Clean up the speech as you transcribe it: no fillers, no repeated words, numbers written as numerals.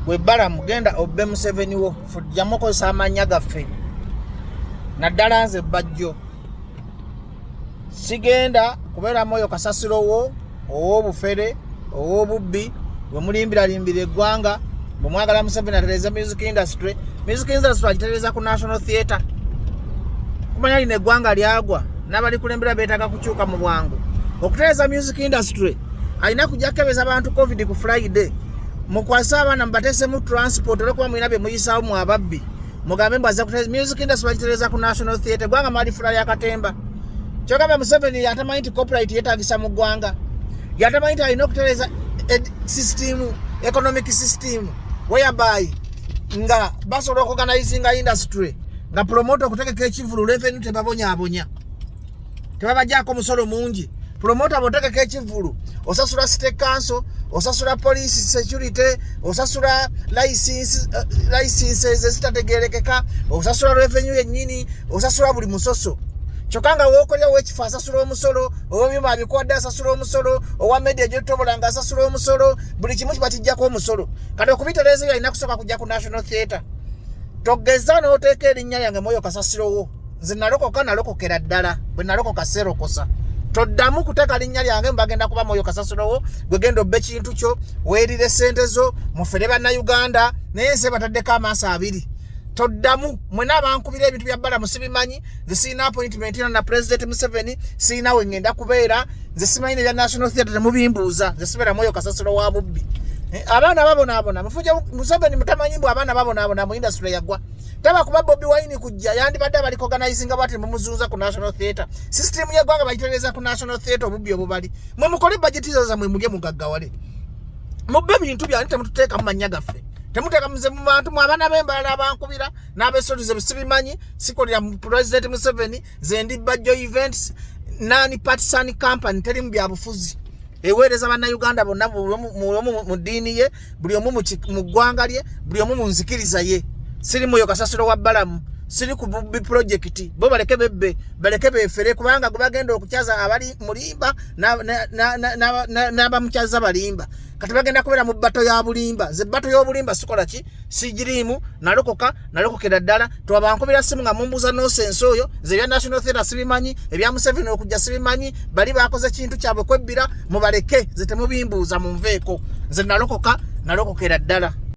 Gwe Balamu, genda obbe Museveni wo, fujjamu okozesa amannya gaffe, naddala nze Bajjo. Sigenda kubeeramu oyo kasasiro wo ow'obufere, ow'obubbi bwe mulimbiralimbira eggwanga. Bwe mwagala Museveni atereeza music industry, music industry agitereeza ku National Theatre. Kumanya lino eggwanga lyagwa, n'abalikulembera beetaaga kukyuka mu bwangu. Okutereeza music industry, alina kujja kukebeza bantu COVID ku Friday. Mukwase abaana, mubateesemu transport, olwokuba mulina bye muyisaawo mu ababbi. Mugambe mbu azza kutereeza music industry, bagitereeza ku National Theatre. Eggwanga mwalifula lya katemba. Kyogamba Museveni yatamanyi nti copyright yeetagisa mu ggwanga, yatamanyi nti alina okutereeza system, economic system, whereby nga basobola okuorganizinga industry, nga promoter okutegeka ekivulu, revenue tebabonyabonya, tebabajjaako musolo mungi. Promoter bw'otegeka ekivulu, osasula city council, osasula police security, osasula licenses ezitategerekeka, osasula revenue yennyini, osasula buli musoso. Kyokka nga wookolera ow'ekifo asasula omusolo, ow'ebyuma abikwadde asasula omusolo, owa media gyotobola nga asasula omusolo. Buli kimu kiba kijjako omusolo. Kati okubitereeza ebyo, alina kusooka kujja ku National Theatre. Togeza n'oteeka erinnya lyange mwoyo kasasirowo. Nze nalokoka, nalokokera ddala. Bwe nalokoka, seerokosa. Toddamu kuteeka linnya lyange mubagenda kuba mwoyo kasasirowo. Gwe genda obba ekintu kyo, weerire sente zo, mufere Bannayuganda, naye ensi bataddeko amaaso abiri. Toddamu. Mwena abankubira ebintu bya Balamu sibimanyi. Nze sirina appointment na President Museveni, sirina we ngenda kubeera. Nze simanyi nebya National Theatre, temubimbuuza. Nze sibeera mwoyo kasasiro wa bubbi. Abaana babonaabona. Mufuja Museveni mutamanyi mbu abaana babonaabona mu industry yagwa. Taba kuba Bobi Wine kujja, yandibadde abali organizinga bwati mumuzunza ku National Theatre. System y'eggwanga bagitereeza ku National Theatre? Obubbi obubali, mwe mukole budget zo zammwe, mulye, mugaggawale, mubbe bintu byani. Temututeeka mu mannya gaffe, temuteeka muze mu bantu mwe. Abaana b'embalala abankubira n'abesolize sibimanyi. Sikolera mu President Museveni. Nze ndi Bajjo Events, non partisan company, teri mu byabufuzi, eweereza Bannayuganda bonna, buli omu mu ddiini ye, buli omu mu ggwanga lye, buli omu mu nzikiriza ye. Siri muyo kasasiro wa Balamu, siri ku bubbi project. Bo baleke bebbe, baleke befere, kubanga gwe bagenda okukyaza abali mulimba n'abamukyaza balimba. Kati bagenda kubeera mu battle ya bulimba. Nze battle y'obulimba sikola ki, sigiriimu. Nalokoka, nalokokera ddala. Twabankubira simu nga mumbuuza nonsense oyo. Nze ebya National Theatre sibimanyi, ebya Museveni okujja sibimanyi. Bali bakoze kintu kyabwe kwebbira, mubaleke. Nze temubimbuuza, munveeko. Nze nalokoka, nalokokera ddala.